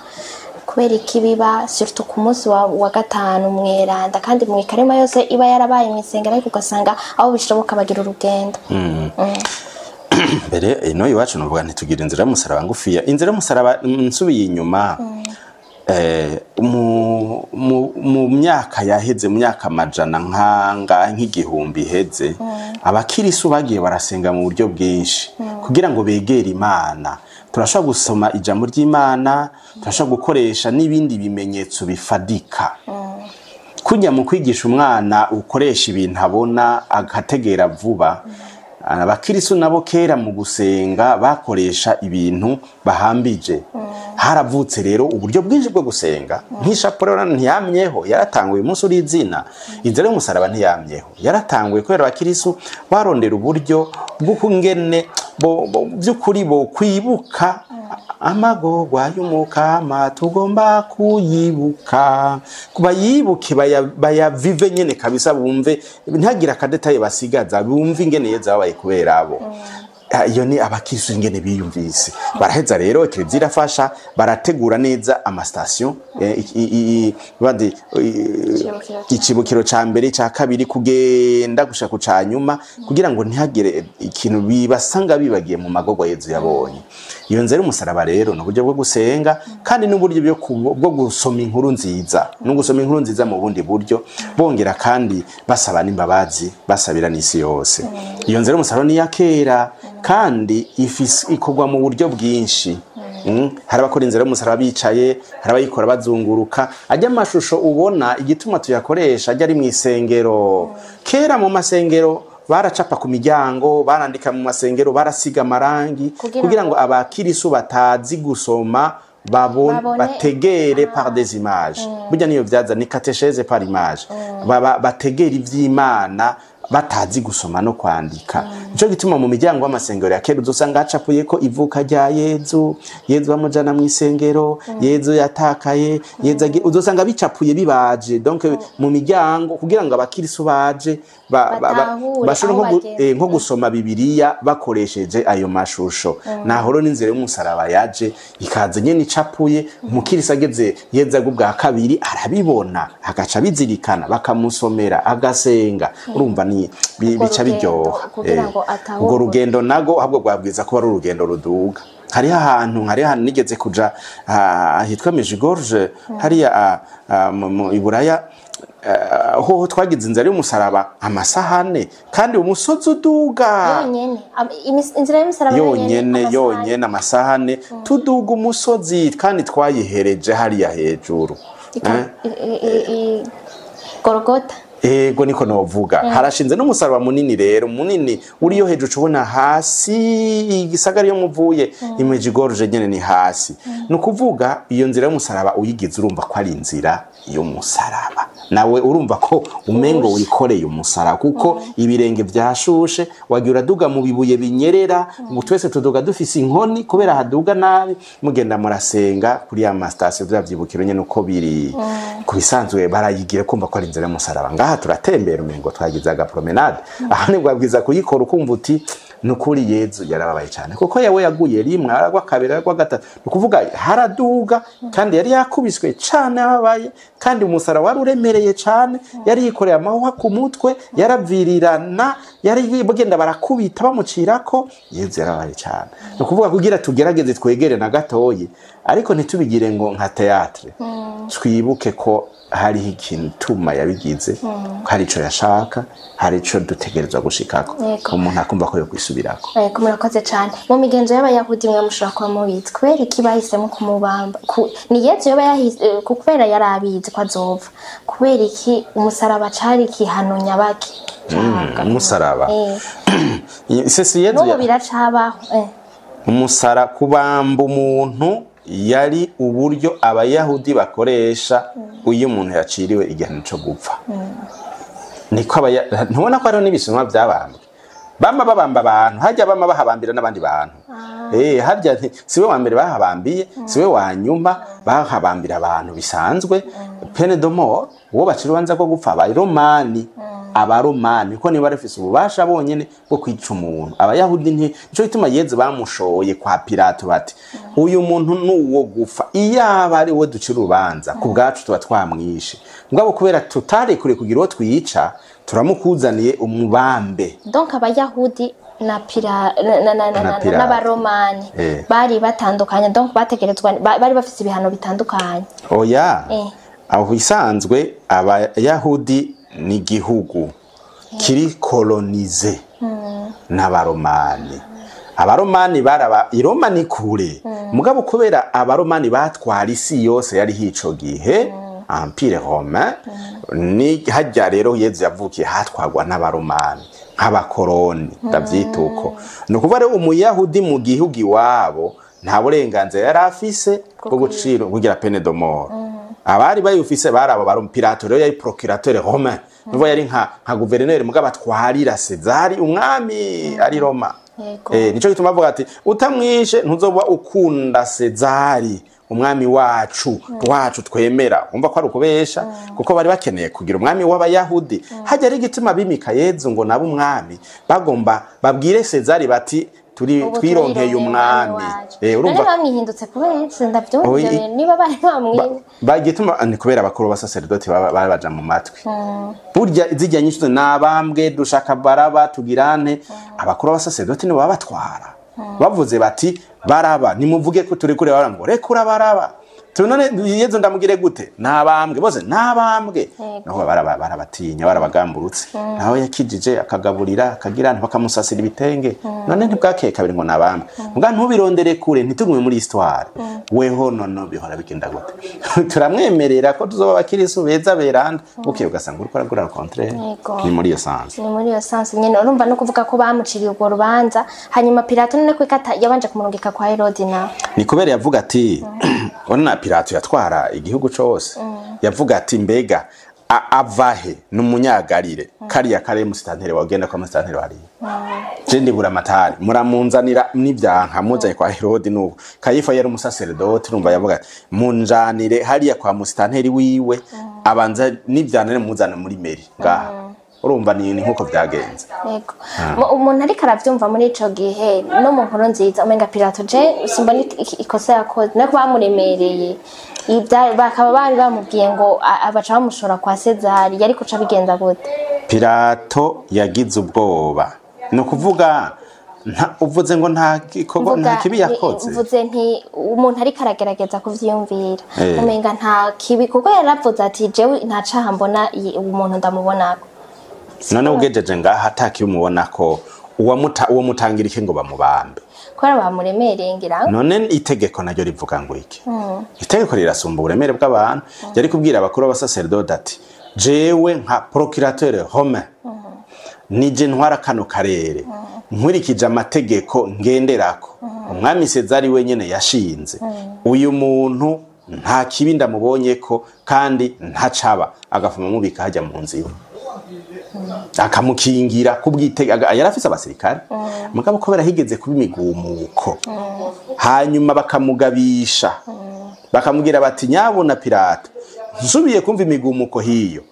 kubera iki biba surtout ku munsi wa gatanu mweranda, kandi mu ikarema yose iba yarabaye mw'isengero, ariko ugasanga aho bishoboka bagira urugendo? Mbere ino iwacu nuvuga ntitugira inzira y'umusaraba ngufiya. Inzira y'umusaraba, nsubiye inyuma, mu myaka yaheze, mu myaka amajana nkanga nk'igihumbi iheze, abakirisu bagiye barasenga mu buryo bwinshi kugira ngo begere Imana. Turashobora gusoma ijambo ry'Imana, turashobora gukoresha n'ibindi bimenyetso bifadika. Kujya mu kwigisha umwana ukoresha ibintu abona agategera vuba. Abakirisu nabo kera mu gusenga bakoresha ibintu bahambije. Haravutse rero uburyo bwinshi bwo gusenga. Nk'ishapure ntiyamyeho, yaratanguye umunsi uri izina. Inzira y'umusaraba ntiyamyeho, yaratanguye kubera abakirisu barondera uburyo bw'ukungene by'ukuri bo kwibuka amagorwa y'Umukama. Tugomba kuyibuka, bayibuke, bayavive nyene kabisa, bumve, ntihagire aka détail basigaza, bumve ingene Yezu yabaye kubera abo. Iyo ni abakirisu ingene biyumvise. Baraheza rero kiliziya irafasha, barategura neza ama stations, badi icibukiro ca mbere, ca kabiri, kugenda gushika ku ca nyuma, kugira ngo ntihagire ikintu bibasanga bibagiye mu magorwa Yezu yabonye. Iyo nzira y'umusaraba rero ni uburyo bwo gusenga, kandi n'uburyo bwo gusoma inkuru nziza, no gusoma inkuru nziza mu bundi buryo, bongera kandi basaba n'imbabazi, basabira n'isi yose. Iyo nzira y'umusaraba ni iya kera kandi ikorwa mu buryo bwinshi. Hari abakora inzira y'umusaraba bicaye, hari abayikora bazunguruka. Ajya amashusho ubona, igituma tuyakoresha, ajya ari mu isengero. Kera mu masengero baracapa ku miryango, barandika mu masengero, barasiga amarangi kugira ngo abakirisu batazi gusoma babone, bategere par des images. Burya niyo vyaza ni catéchèse par image. Baba bategera ivy'Imana batazi gusoma no kwandika. Nico gituma mu miryango y'amasengero ya kera uzosanga hacapuye ko ivuka rya Yezu, Yezu bamujana mu isengero, Yezu yatakaye, Yezu uzosanga bicapuye bibaje donc mu miryango kugira ngo abakirisu baje bashobore nko gusoma Bibiliya bakoresheje ayo mashusho. Naho rero n'inzira y'umusaraba yaje ikaza nyene icapuye. Umukirisu ageze Yezu bwa kabiri arabibona, agaca bizirikana, bakamusomera, agasenga. Urumva ni ni Urwo bica rugendo, biryoha. kugira ngo atahure. Urwo rugendo nago ahubwo rwabwiza ko ari urugendo ruduga. Hariho ahantu nigeze kuja, hitwa Medjugorje, hariya mu Iburaya, hoho twagize inzira y'umusaraba amasahane kandi umusozi uduga. Yonyene, inzira y'umusaraba? Yonyene. Amasahani. Yonyene, amasahane tuduga umusozi, kandi twayihereje hariya hejuru. Eh? Gorogota. Ego, niko novuga. Harashinze n'umusaraba munini rero, munini uriyo hejuru, ucubona hasi igisagara iyo muvuye i Medjugorje nyene ni hasi. Ni ukuvuga iyo nzira y'umusaraba uyigize, urumva ko ari inzira y'umusaraba, nawe urumva ko umengo wikoreye umusaraba, kuko ibirenge vyashushe, wagiye uraduga mu bibuye binyerera. Ngo twese tuduga dufise inkoni kubera haduga nabi. Mugenda murasenga kuri ya ma stations, vya vyibukiro nyene uko biri ku bisanzwe, barayigira kumva ko ari inzira y'umusaraba. Ngaha turatembera umengo twagize aga promenade. Aha nibwo bwiza kuyikora, ukumva uti nukuri Yezu yarababaye cyane, kuko yawe yaguye rimwe, aragwa kabiri, aragwa gatatu. Ni ukuvuga haraduga, kandi yari yakubiswe cane ababaye, kandi umusaraba wari uremereye cane, yari yikoreye amahwa ku mutwe, yaravirirana, yari bagenda barakubita bamucirako. Yezu yarababaye cane. Ni ukuvuga kugira tugerageze twegere na gatoyi, ariko ntitubigire ngo nka théâtre. Twibuke ko hariho ikintu tuma yabigize, hari ico yashaka, hari ico dutegerezwa gushikako. Umuntu akumva ko yokwisubirako. Yego, murakoze cyane. Mu migenzo y'Abayahudi, mwe mushobora kuba mubizi, kubera iki bahisemo kumubamba? Ni Yezu yoba yahise kubera yari abizi ko azopfa? Kubera iki umusaraba cari ikihano nyabaki? Umusaraba. Sesi Yezu N'ubu biracabaho. Umusara, kubamba umuntu yari uburyo Abayahudi bakoresha iyo umuntu yaciriwe igihano cyo gupfa. Niko ntubona ko hariho n'ibisumwa byabambwe, bama babamba abantu hajya, bama bahabambira n'abandi bantu. Harya siwe wa mbere bahabambiye, siwe wa nyuma. Bahabambira abantu bisanzwe, peine de mort, uwo bacira urubanza rwo gupfa. Abaromani kuko niba bafise ububasha bonyene bwo kwica umuntu. Abayahudi nti nico gituma Yezu bamushoye kwa Pilato, bati uyu muntu nuwo gupfa, iyaba ari we ducira urubanza ku bwacu tuba twamwishe, mugabo kubera tutarekure kugira uwo twica, turamukuzaniye umubambe. Donc Abayahudi na pira na na na, na, Na na, Pilato. n'Abaromani bari batandukanye, donc bategerezwa bari bafise ibihano bitandukanye? Oya. Aho isanzwe Abayahudi ni igihugu kiri colonisé n'Abaromani. Abaromani baraba i Roma ni kure, mugabo kubera Abaromani batwara isi yose yari hico gihe, Empire romain, ni hajya rero Yezu yavukiye hatwagwa n'Abaromani nk'abakoroni, ndavyita uko. Ni ukuvuga rero Umuyahudi mu gihugu iwabo nta burenganzira yari afise bwo gucira, kugira peine de mort. Abari bayufise bari abo bari Pilato. Rero yari procurateur romain, nuvo yari nka guverineri, mugabo atwarira Sezari, umwami ari Roma. Nico gituma bavuga ati utamwishe ntuzoba ukunda Sezari, umwami wacu twemera. Umva ko ari ukubesha, kuko bari bakeneye kugira umwami w'Abayahudi. Hajya ari igituma bimika Yezu ngo nabe umwami, bagomba babwire Sezari bati turi Ubu twironkeye umwami. Wacu. Urumva None bamwihindutse kubera iki? Ndabyumva Oyi, ibyo bintu. Niba bari bamwiye Bagituma ni kubera abakuru b'abasaseredoti baba baja mu matwi. Burya zijya nyinshi nabambwe, dushaka Baraba, tugirane. Abakuru b'abasaseredoti nibo baba batwara, bavuze bati Baraba nimuvuge ko turi kure, bara ngo rekura Baraba. None Yezu ndamugire gute? Nabambwe bose, nabambwe. Naho barabatinya, barabagamburutse. Naho yakijije, akagaburira, akagira, bakamusasira ibitenge, none ntibwakeye kabiri ngo nabambwe. Mbwa ntubirondere kure, ntitugume muri histoire. Weho nono bihora bigenda gute? Turamwemerera ko tuzoba abakirisu beza beranda, bukeye ugasanga uriko uragura contraire. Ni muri iyo sens. Ni muri iyo sens nyene. Urumva no kuvuga ko bamuciriye urwo rubanza, hanyuma Pilato none ko yabanje kumurungika kwa Herodi nawe? Ni kubera yavuga ati, urabona Pilato yatwara igihugu cose, yavuga ati mbega avahe n'umunyagarire kariya kare musitanteri, wagenda kwa musitanteri hariya, je ndibura amatari muramunzanira n'ivyanka muzanye kwa Herodi. Nuko Kayifa yari umusaseredoti, urumva yavuga ati munjanire hariya kwa musitanteri wiwe, abanza n'ivyanire muzana muri mairie ngaha. Urumva ni nkuko vyagenze. Yego. Umuntu ariko aravyumva muri ico gihe no mu nkuru nziza, umenga Pilato, je simbona ikosa yakoze, nako bamuremereye. Bakaba bari bamubwiye ngo abaca bamushora kwa Sezari, yari kuca bigenda gute? Pilato yagize ubwoba. Ni ukuvuga uvuze ngo nta gikorwa, nta kibi yakoze. Mvuze nti umuntu ariko aragerageza kuvyiyumvira, umenga nta kibi, kuko yaravuze ati jewe nta caha mbona, umuntu ndamubonako. None ugejeje ngaha ata kibi umubonako, uwo mutangira iki ngo bamubambe? Kubera bamuremereye ngira. None itegeko naryo rivuga ngo iki? Itegeko rirasumba uburemere bw'abantu. Yari kubwira abakuru b'abasaseredoti ati jewe nka procurateur romain, nije ntwara kano karere, nkurikije amategeko ngenderako umwami Sezari wenyene yashinze, uyu muntu nta kibi ndamubonye ko kandi ntacaba. Agafuma mubika hajya mu nzu iwe, akamukingira kubwitega. Yarafise abasirikare, mugabo kubera higeze kuba imigumuko, hanyuma bakamugabisha, bakamubwira bati nyabona Pilato, nsubiye kumva imigumuko hiyo,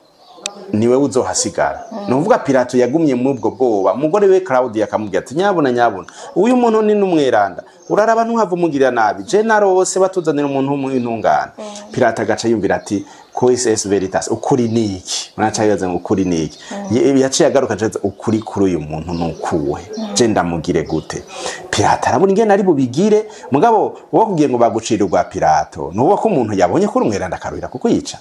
niwe uzohasigara. Ni ukuvuga Pilato yagumye muri ubwo bwoba. Umugore we Claudia akamubwira ati nyabona nyabona, uyu muntu ni n'umweranda, uraraba ntuhava umugirira nabi, je narose batuzanira umuntu w'intungane. Pilato agaca yumvira ati quis est veritas, ukuri niki? Muraca yibaza ngo ukuri niki? Yaciye agaruka aca ukuri kuri uyu muntu nukuwe, je ndamugire gute? Pilato arabona ingene ari bubigire. Mugabo uwo kugiye ngo bagucira urwa Pilato, nuwo ko umuntu yabonye ko umweranda akaruhira kuko yica,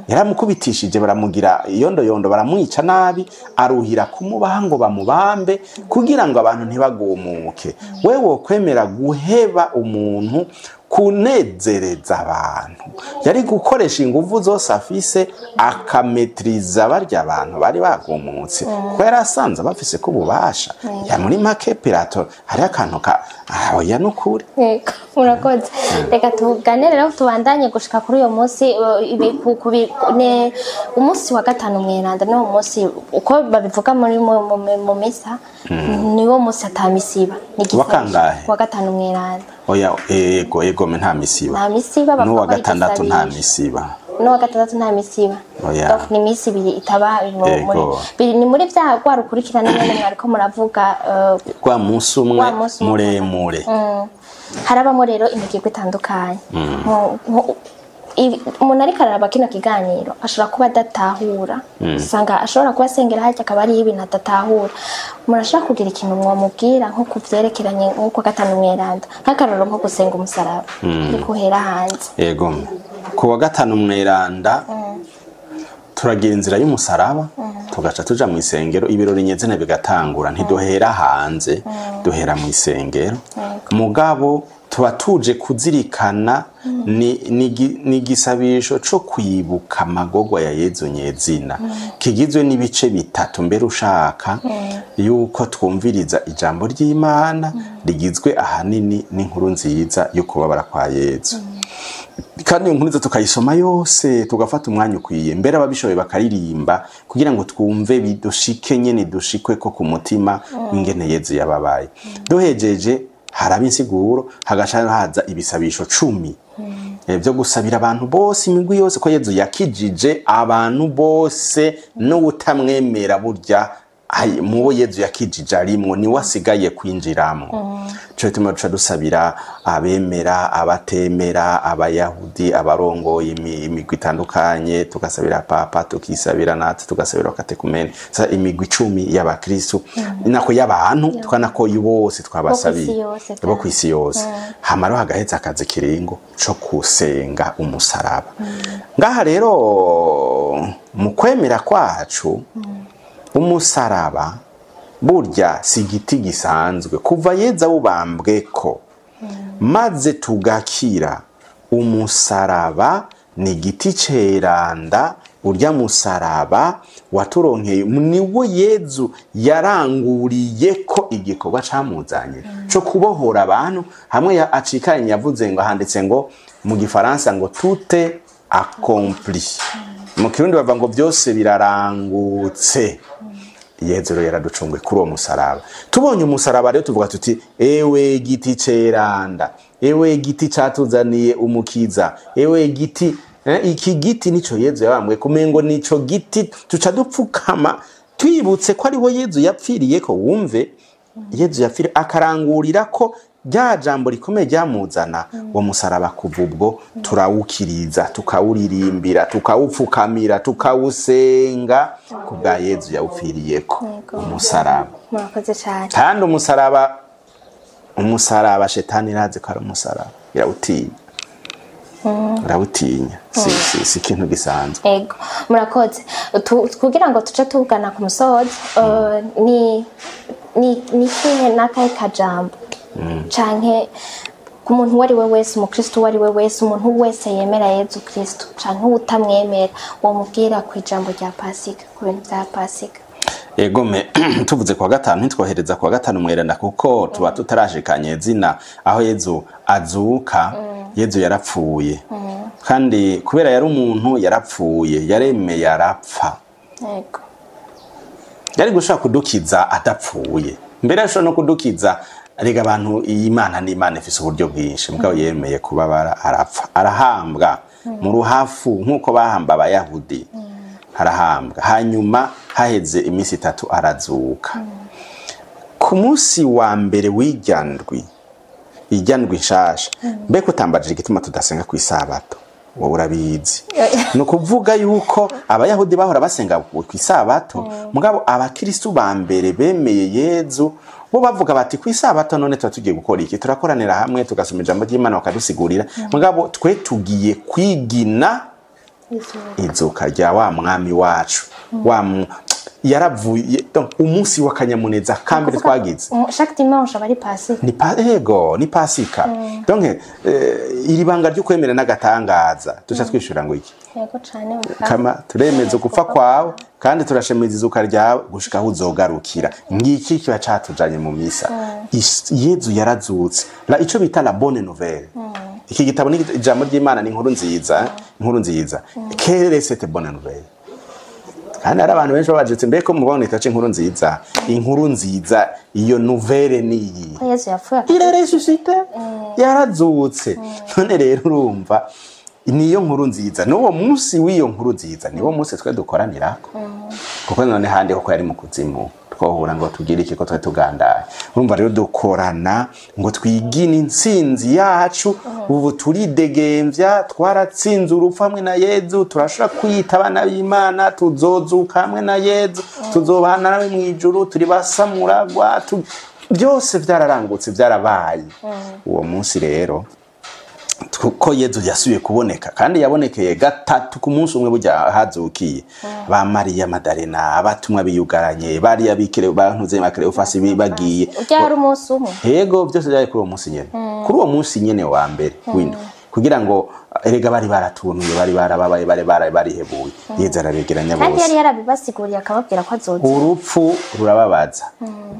yaramukubitishije, baramugira yondoyondo, baramwica nabi, aruhira kumubaha ngo bamubambe kugira ngo abantu ntibagumuke. Wewe wokwemera guheba umuntu kunezereza abantu? Yari gukoresha inguvu zose afise, akametriza barya abantu bari bagumutse, kuko yari asanze bafise ko ububasha. Ya muri make Pilato hari akantu ka oya nukuri. Yego, murakoze. Reka tugane rero, tubandanye gushika kuri uyo munsi, umunsi wa gatanu mweranda. Niwo munsi, uko babivuga muri mu misa, niwo munsi ata misiba. Ni Wa kangahe? Wa gatanu mweranda. Oya, ego ego, me nta misiba. Nta misiba, bavuga n'uwa ko ari gatandatu nta igisabisho. misiba. N'uwa gatandatu nta misiba. Oya. Donc ni imisi ibiri itaba muri ni muri vya rwa rukurikirane nyene mwariko muravuga, Rwa munsi umwe wa munsi umwe. muremure. Harabamo rero imigirwa itandukanye. Umuntu ariko araraba kino kiganiro ashobora kuba adatahura, usanga ashobora kuba asengera harya akaba ariho ibintu adatahura. Umuntu ashobora kugira ikintu mwamubwira nko ku vyerekeranye nko kwa gatanu mweranda, nk'akarorero nko gusenga umusaraba ariko uhera hanze? Ego, ku wa gatanu mweranda turagira inzira y'umusaraba, tugaca tuja mu isengero, ibirori nyezina bigatangura. Ntiduhera hanze, duhera mu isengero. Mugabo tuba tuje kuzirikana, ni igisabisho co kwibuka amagorwa ya Yezu nyezina, kigizwe n'ibice bitatu. Mbere ushaka yuko twumviriza ijambo ry'Imana rigizwe ahanini n'inkuru nziza yo kubabara kwa Yezu, kandi iyo nkuru nziza tukayisoma yose, tugafata umwanya ukwiye, mbere ababishoboye bakaririmba, kugira ngo twumve bidushike nyene, dushikwe ko ku mutima ingene Yezu yababaye. Duhejeje haraba insiguro, hagaca haza ibisabisho 10 byo gusabira abantu bose, imigwi yose, ko Yezu yakijije abantu bose n'uwutamwemera. Burya mubo Yezu yakijije arimwo, niwe asigaye kwinjiramwo. Ico gituma duca dusabira abemera, abatemera, abayahudi, abarongoye imigwi itandukanye, tugasabira papa, tukisabira natwe, tugasabira abakatekumene. Sa imigwi 10 y'abakristu, nako y'abantu, twanako bose twabasabiye. Bo kw'isi yose. Bo kw'isi yose. Hama rero hagaheza akazi kiringo co kusenga umusaraba. Ngaha rero mu kwemera kwacu, umusaraba burya si igiti gisanzwe. Kuva Yezu awubambweko maze tugakira, umusaraba ni igiti ceranda. Urya musaraba waturonkeye niwo Yezu yaranguriye ko igikorwa camuzanye co kubohora abantu. Hamwe acikanye yavuze ngo, handitse ngo mu gifaransa ngo "tout est accompli", mu kirundi bavuga ngo byose birarangutse. Yezu rero yaraducunguye kuri uwo musaraba. Tubonye umusaraba rero tuvuga tuti ewe giti ceranda, ewe giti catuzaniye umukiza, ewe giti, iki giti nico Yezu yabambwe kumengo nico giti. Tuca dupfukama twibutse ko ariho Yezu yapfiriye, ko wumve Yezu yapfiriye akarangurira ko rya jambo rikomeye ryamuzana, uwo musaraba kuva ubwo turawukiriza, tukawuririmbira, tukawupfukamira, tukawusenga ku bwa Yezu yawupfiriyeko umusaraba. Murakoze cyane. Kandi umusaraba shetani irazi ko ari umusaraba, irawutinya, irawutinya, si ikintu gisanzwe. Ego, murakoze. Kugira ngo tuce tugana ku musozo, ni kihe n'akahe kajambo canke ku muntu uwo ari we wese, umukristo uwo ari we wese, umuntu wese yemera Yezu Kristo canke utamwemera, womubwira ku ijambo rya Pasika, ku bintu vya Pasika? Egome, tuvuze kuwa gatanu ntitwohereza kuwa gatanu mweranda, kuko tuba tutarashikanye zina aho Yezu azuka. Yezu yarapfuye, kandi kubera yari umuntu yarapfuye, yaremeye arapfa. Yari gushaka kudukiza adapfuye, mbere ashobora no kudukiza. Rega abantu, iyi Imana ni Imana ifise uburyo bwinshi, mugabo yemeye kubabara, arapfa, arahambwa mu ruhafu nk'uko bahamba Abayahudi, arahambwa, hanyuma haheze iminsi 3 arazuka. Ku munsi wa mbere w'ijyandwi, ijyandwi nshasha, mbega utambajije igituma tudasenga ku isabato, wowe urabizi. Ni ukuvuga yuko Abayahudi bahora basenga ku isabato, mugabo abakristu ba mbere bemeye Yezu bo bavuga bati ku isabato none tuba tugiye gukora iki? Turakoranira hamwe tugasoma ijambo ry'Imana bakadusigurira, mugabo twe tugiye kwigina izuka rya wa mwami wacu wa yaravuye. Donc umunsi w'akanyamuneza kambere twagize Chaque dimanche aba ari Pasika. Ni ego, ni Pasika. Donc iri banga ryo kwemera n'agatangaza, tuca twishura ngo iki? Yego cane. Kama turemeza gupfa kwawe kandi turashemiza izuka ryawe gushika aho uzogarukira. Ngiki kiba catujanye mu misa. Yezu yarazutse, la ico bita la bonne nouvelle. Iki gitabo ni ijambo ry'Imana, ni inkuru nziza, inkuru nziza. Quelle est cette bonne nouvelle? Kandi hari abantu benshi babajije, mbeko mubona itace inkuru nziza, inkuru nziza, iyo nouvelle ni iyi? Ko Yezu yapfuye. Il est ressuscité, yarazutse. None rero urumva niyo nkuru nziza, n'uwo munsi w'iyo nkuru nziza niwo munsi twe dukoranirako, kuko none handi koko yari mu kuzimu twohura ngo tugire iki ko twe tugandaye? Urumva rero dukorana ngo twigine intsinzi yacu. Ubu turidegemvya, twaratsinze urupfu hamwe na Yezu, turashobora kwita abana b'Imana, tuzozuka hamwe na Yezu, tuzobana nawe mu ijuru, turi basamuragwa, byose vyararangutse, vyarabaye. Uwo munsi rero ko Yezu yasubiye kuboneka, kandi yabonekeye gatatu ku munsi umwe, burya hazukiye ba Mariya Madarena, abatumwa biyugaranye, bariya bikire bantuze Cleophas bagiye. Byari umunsi umwe. Yego, byose byari kuri uwo munsi nyene, kuri uwo munsi nyene wa mbere w'indwi, kugira ngo erega bari baratunuye, bari barababaye, bari barihebuye, Yezu arabegeranya Kandi bose. yari yarabibasiguriye, akababwira ko azoza. Urupfu rurababaza,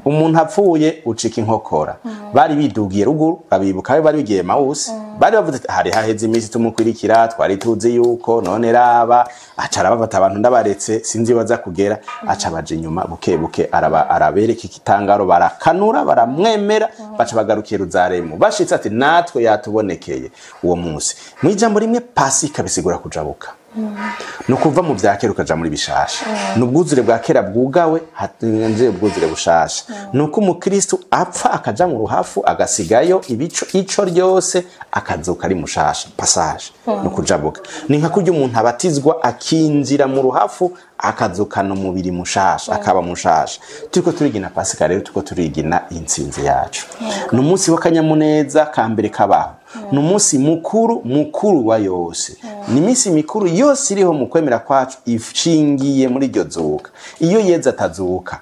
umuntu apfuye ucika inkokora. Bari bidugiye ruguru, babibuka aho bari bigiye Mawusi, bari bavuze ati, hari haheze iminsi tumukurikira, twari tuzi yuko none raba aca arabafata, abantu ndabaretse sinzi baza kugera, aca baja inyuma buke buke, araba arabereka ikitangaro, barakanura, baramwemera, baca bagarukiye Yeruzalemu. Bashitse ati natwe yatubonekeye. Uwo munsi, mu ijambo rimwe, Pasika bisigura kujabuka, ni ukuva mu vya kera ukaja muri bishasha, ni ubwuzure bwa kera bwugawe hatinjiye ubwuzure bushasha, ni uko umukristu apfa akaja mu ruhafu agasigayo ibico ico ryose, akazuka ari mushasha. Passage ni ukujabuka, ni nka kurya umuntu abatizwa akinjira mu ruhafu akazukana umubiri mushasha, akaba mushasha. Turiko turigina Pasika rero, turiko turigina intsinzi yacu. Ni umunsi w'akanyamuneza ka mbere kabaho, ni umunsi mukuru, mukuru wa yose. Ni iminsi mikuru yose iriho mu kwemera kwacu ishingiye muri iryo zuka. Iyo Yezu atazuka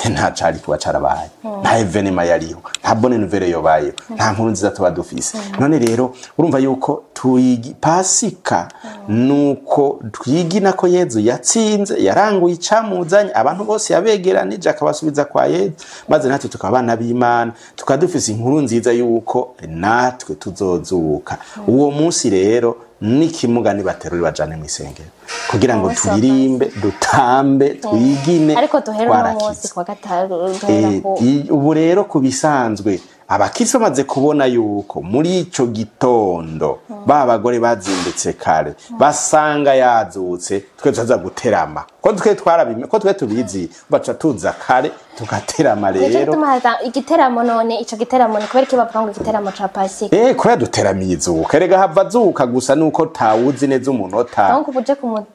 nta cari kuba carabaye, nta événement yariho, nta bonne nouvelle yobayeho, nta nkuru nziza tuba dufise. None rero urumva yuko tuyigi Pasika nuko twigina ko Yezu yatsinze, yaranguye icamuzanye, abantu bose yabegeranije akabasubiza kwa Yezu, maze natwe tukaba abana b'Imana, tukaba dufise inkuru nziza yuko natwe tuzozuka. Uwo munsi rero n'ikimuga nibaterure bajane mu isengero kugira ngo Umunsi wa turirimbe, dutambe, twigine Ariko duhera uno twarakize. munsi kuwa gatanu, duhera ku Ubu rero ku bisanzwe Abakristo bamaze kubona yuko muri ico gitondo ba bagore bazindutse kare basanga yazutse, twe tuza guterama ko twe twarabime, ko twe tubizi, baca tuza kare tugaterama. Nico Rero gituma igiteramo, none ico giteramo ni kubera iki bavuga ngo igiteramo ca Pasika? Kubera duteramiye izuka. Erega hava azuka gusa nuko tawuzi neza umunota. Donc ubuje kumucunga.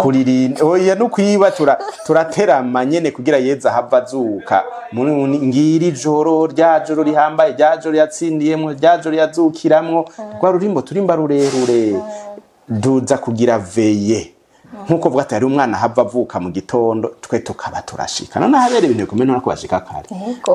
Kuririnda, oya, no kwiba, turaterama nyene kugira yeza hava azuka. Ngira ijoro rya joro rihambaye, rya joro yatsindiyemwo, rya joro yazukiramwo, rwa rurimbo turimba rurerure, duza kugira veillée nkuko vuga ati hari umwana hava avuka mu gitondo, twe tukaba turashika. None habera ibintu bikomeye, none ko bashika kare.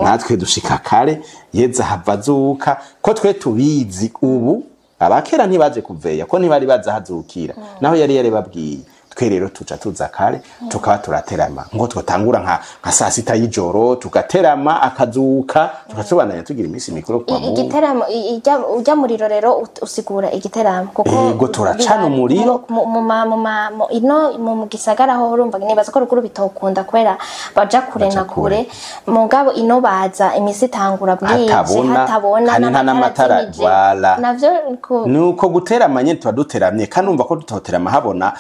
Natwe dushika kare, yeza hava azuka, ko twe tubizi ubu. Abakera ntibaje kuveya ko ntibari baza hazukira, naho yari yarababwiye. Twe rero tuca tuza kare, tukaba turaterama ngo twatangura nka saa sita y'ijoro, tugaterama akazuka, tukatubandanya tugira iminsi mikuru kwa Mungu. Igiteramo ujya muriro rero usigura igiteramo kuko Yego, turacana umuriro. Ino mu gisagara ho urumva nibaza ko ruguru bitokunda kubera baja kure Baja na kure, mugabo ino baza imisi itangura bwije, Hatabona, hatabona, kandi nta n'amatara, azimije. Voilà. Navyo Nuko guterama nyene tuba duteramye, kandi umva ko tutoterama habona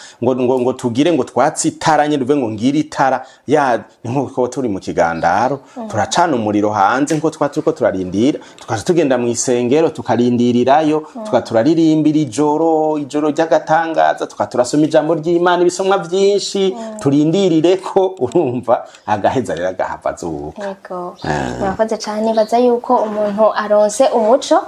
ngo tugire ngo twatse itara nyene, uve ngo ngire itara ya, ni nkuko turi mu kigandaro, turacana umuriro hanze nkuko twa turiko turarindira, tukaca tugenda mu isengero tukarindirirayo, tuka turaririmbira ijoro, ijoro ry'agatangaza, tuka turasoma ijambo ry'Imana, ibisomwa vyinshi, turindirire ko urumva agaheza rero agahava azuka. Yego. Murakoze cyane, baza yuko umuntu aronse umuco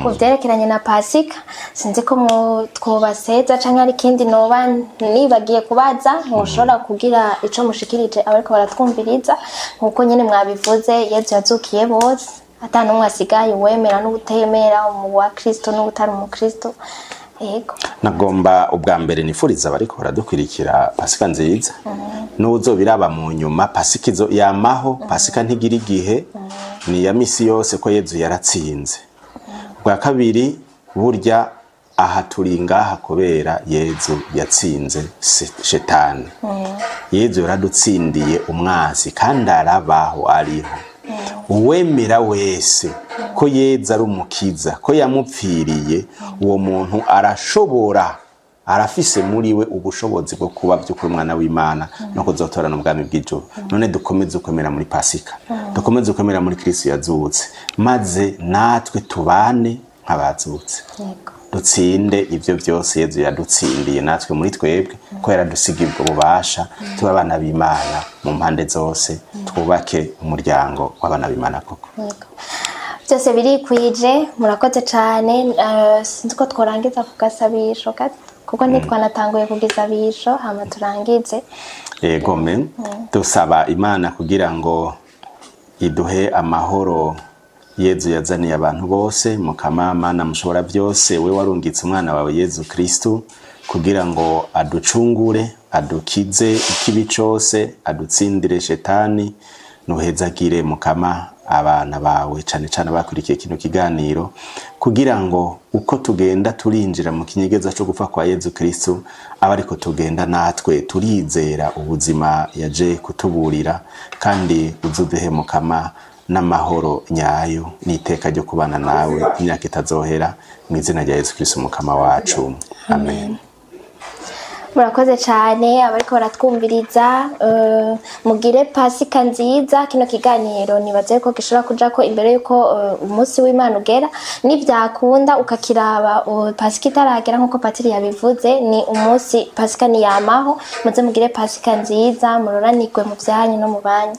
ku vyerekeranye na Pasika. Sinzi ko twobaseza canke hari ikindi noba nibagiye kubaza, ntushobora kugira ico mushikirije abariko baratwumviriza. Nkuko nyene mwabivuze, Yezu yazukiye bose, ata n'umwe asigaye, uwemera n'uwutemera, umu wa Kristo n'uwutari umukristo. Yego. Nagomba ubwa mbere nifuriza abariko baradukurikira Pasika nziza, n'uzobiraba mu nyuma. Pasika izo yamaho, Pasika ntigira igihe, ni ya misi yose, ko Yezu yaratsinze. Ubwa kabiri, burya aha turi ngaha kubera Yezu yatsinze shetani. Yezu yaradutsindiye umwansi, kandi arabaho, ariho. Uwemera wese ko Yezu ari umukiza, ko yamupfiriye, uwo muntu arashobora, arafise muri we ubushobozi bwo kuba by'ukuri umwana w'Imana no kuzotorana ubwami bw'ijuru. None dukomeze ukwemera muri Pasika, dukomeze ukwemera muri Kristo yazutse, maze natwe tubane nk'abazutse, dutsinde ibyo byose Yezu yadutsindiye natwe muri twebwe, ko yaradusiga ubwo bubasha, tuba abana b'Imana mu mpande zose, twubake umuryango w'abana b'Imana koko. Yego. Byose birikwije, murakoze cyane. Sinzi ko tworangiza ku gasabisho gato, kuko ntitwanatanguye ku gisabisho, hama turangize. Yego me, dusaba Imana kugira ngo iduhe amahoro Yezu yazaniye abantu bose. Mukama Mana mushobora byose, we warungitse umwana wawe Yezu Kristu kugira ngo aducungure, adukize ikibi cose, adutsindire shetani, nuhezagire Mukama abana bawe, cane cane abakurikiye kino kiganiro, kugira ngo uko tugenda turinjira mu kinyegeza cyo gupfa kwa Yezu Kristu, aba ariko tugenda natwe turizera ubuzima yaje kutuburira. Kandi uzuduhe Mukama n'amahoro nyayo n'iteka ryo kubana nawe imyaka itazohera, mu izina rya Yezu Kristu Mukama wacu, amen. Murakoze cyane abariko baratwumviriza, mugire Pasika nziza. Kino kiganiro nibaze ko gishobora kuja ko imbere yuko umunsi w'Imana ugera, nivyakunda ukakiraba Pasika itaragera, nkuko patiri yabivuze, ni umunsi Pasika niyamaho. Muze mugire Pasika nziza, muroranirwe mu vyanyu no mu banyu.